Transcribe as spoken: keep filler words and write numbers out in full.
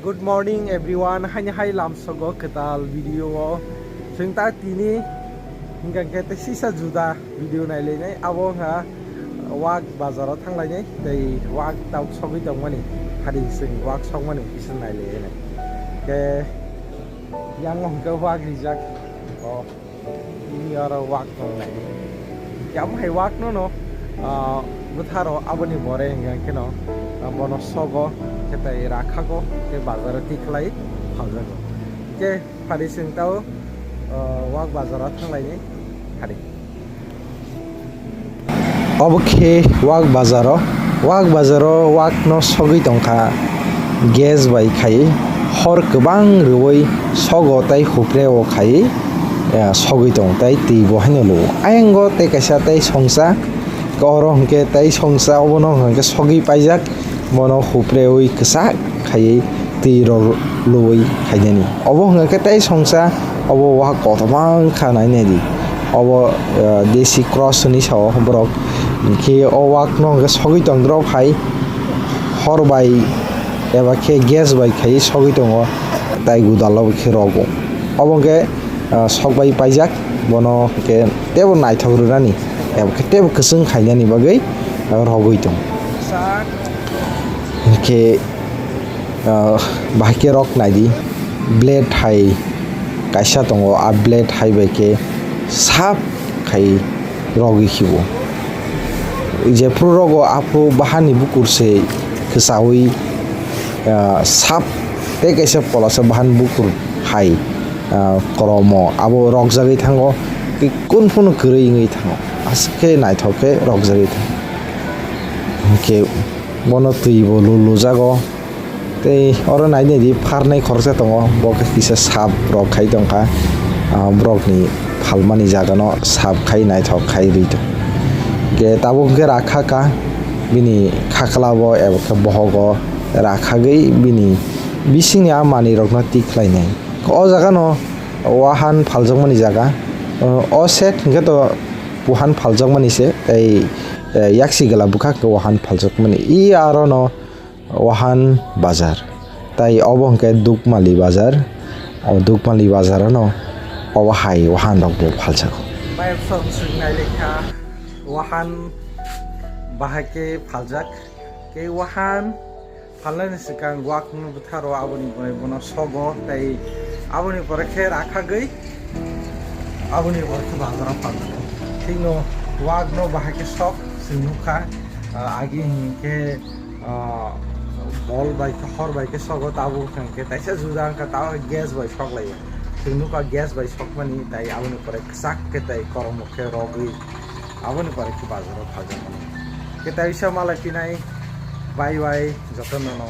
Good morning everyone, haini hai lamsogo kwtal video o. Chwng ta tini hingka khe tei sisa juda video nailainai. Abo wngkha wak bazaro thanglainai tei wak tauk sogwi tongmani. Hari chwng wak sokmani kisa nailainai. Khe yang hingka wak rijak. Oh. Ini oro wak tongnai. Yamo hai wak no no, ah, bwtharo aboni bore hingka kheno, ah, bono sogo, khe tai rakhago, khe bazaro tikhlai phaljago. Khe phari chwng tao, ah, wak bazaro thanglaini phari. Obo khe wak bazaro, wak bazaro wak no sogwi tongkha gas bai khai hor kwbang rwui sogo tei hupre o khai, eh, sogwi tong tei twi bo haino luo. Ayang o tei kaisa tei songsa, oro hwnkhe tei songsa obono hwnkhe sogwi paijak. Bono hupreui kwchak khaiwi twi rw-, rwui khainani. Obo hwnkha khe tei songsa, obo wak kotorma wngkha nainai di. Obo, eh, desi cross hwnwi sao borok. Hinkhe o wak no hwnkhe sogwi tongdrop hai hor bai eba khe gas bai khaiwi sogwi tongo tai gwdalo khe rogo. Obo hwnkhe, eh, sok bai paijak, bono hwnkhe teibo naithok rwnani eba khe teibo kwchwng khainani bagwi rogwi tongo. Hinkhe, ah, bahai khe rok naidi, blade hai kaisa tongo, a blade hai bai khe sap khai rogwi khibo. Jephru rogo aphru bahani bukur se kwchaui, ah, sap tei kaisa polasa bahani bukur hai, ah, kromo abo rokjagwi thango, tei kun phano kwrwi wngwi thango, aswk khe naithok khe rokjagwi thango. Hinkhe bono twi bo lulujago. Tei oro nai nai di pharnai khoroksa tongo, bo khe kisa sap rok khai tongkha, ah, borokni phalmani jagano sap khai naithok khai rwi tong. Hinkhe tabuk hinkhe rakha kha bini khaklabo eba khe bohogo rakhagwi bini bisingni a manwirokno tik khlainai. O jagano wahan phaljakmani jaga, o set hinkhe to wahan phaljakmani se, tei, eh, yaksi gala bwkha khe wahan phaljakmani. I arono Wahan bazar. Tai obo hwnkhe Dukmali bazar. O Dukmali bazar ano obo hai wahan rok bo phaljago. Bayapsong swrwngnailekha wahan bahai khe phaljak. Khe wahan phalnani swkang wak no bwtharo aboni pore bono sogo tei aboni pore khe rakhagwi aboni pore khe bazaro phaljago. Thikno wak no bahai khe sok swrwng nukha, ah, agi hinkhe ah, bol bai khe, hor bai khe sogo, tabuk hwnkhe taisa juda wngkha, tabuk gas bai sok laio. Chwng nukha gas bai sokmani, tai aboni pore kwchak khe tai kormo khe rogwi aboni pore khe bazaro phaljakmani. Khe taisa malai phinai, bye bye, jotono no.